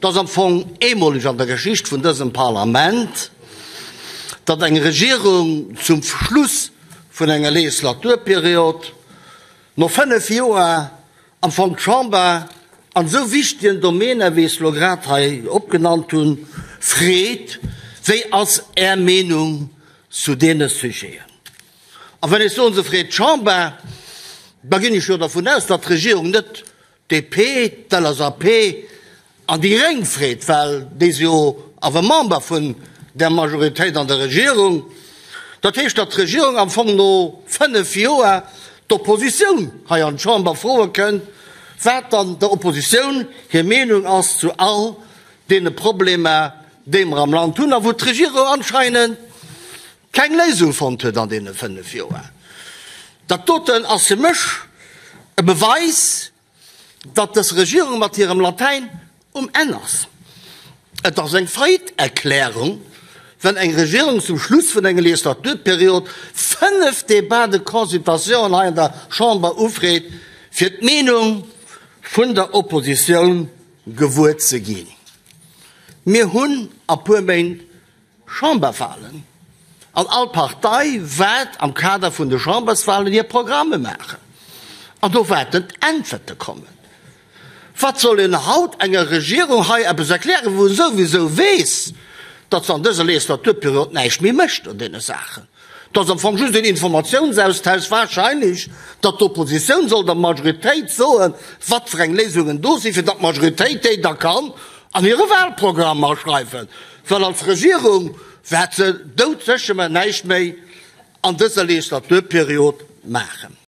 Et ass am Fong eemoleg an der Geschicht vun dësem Parlament, datt eng Regierung zum Schluss vun enger Legislaturperiod no 5 Joer am Fong d'Chamber an esou wichtegen Domäner, wéi ech se elo grad hei opgenannt hunn, freet, Wéi ass Är Meenung zu deene Sujeten? A wann ech soen, se freet d'Chamber, da ginn ech jo dervun aus, datt d'Regierung net d'DP, d'LSAP an déi Gréng freet, well déi si jo awer Member vun där Majoritéit an der Regierung. Dat heescht, datt d'Regierung am Fong no 5 Joer d'Oppositioun hei an d'Chamber froe kënnt, wat dann der Oppositioun hir Meenung ass zu all deene Problemer, déi mer am Land hunn a wou d'Regierung anscheinend keng Léisung fonnt huet an deene 5 Joer. Dat doten ass fir mech e Beweis, datt dës Regierung mat hirem Latäin um Enn ass. Et ass eng Faillite-Erklärung, wenn eng Regierung zum Schluss vun enger Legislaturperiod 5 Débats de consultation hei an der Chamber ufreet, fir d'Meenung vun der Oppositioun gewuer ze ginn. Mir hunn a puer Méint Chamberwahlen an all Partei waert am Kader vun de Chamberswahlen hir Programme maachen an do waerten d'Äntwerte kommen. Wat soll een haut enger Regierung hei eppes erklären, wou e souwisou weess, datt se an dëser Legislaturperiod näischt méi mécht un deene Saachen? Et ass am Fong just een Informatiounsaustausch wahrscheinlech, datt d'Oppositioun soll der Majoritéit soen, wat fir eng Léisungen do sinn, fir datt d'Majoritéit déi da kann an hire Wahlprogramm aschreiwen, well als Regierung wäert se doudsécher näischt méi an dëser Legislaturperiod maachen.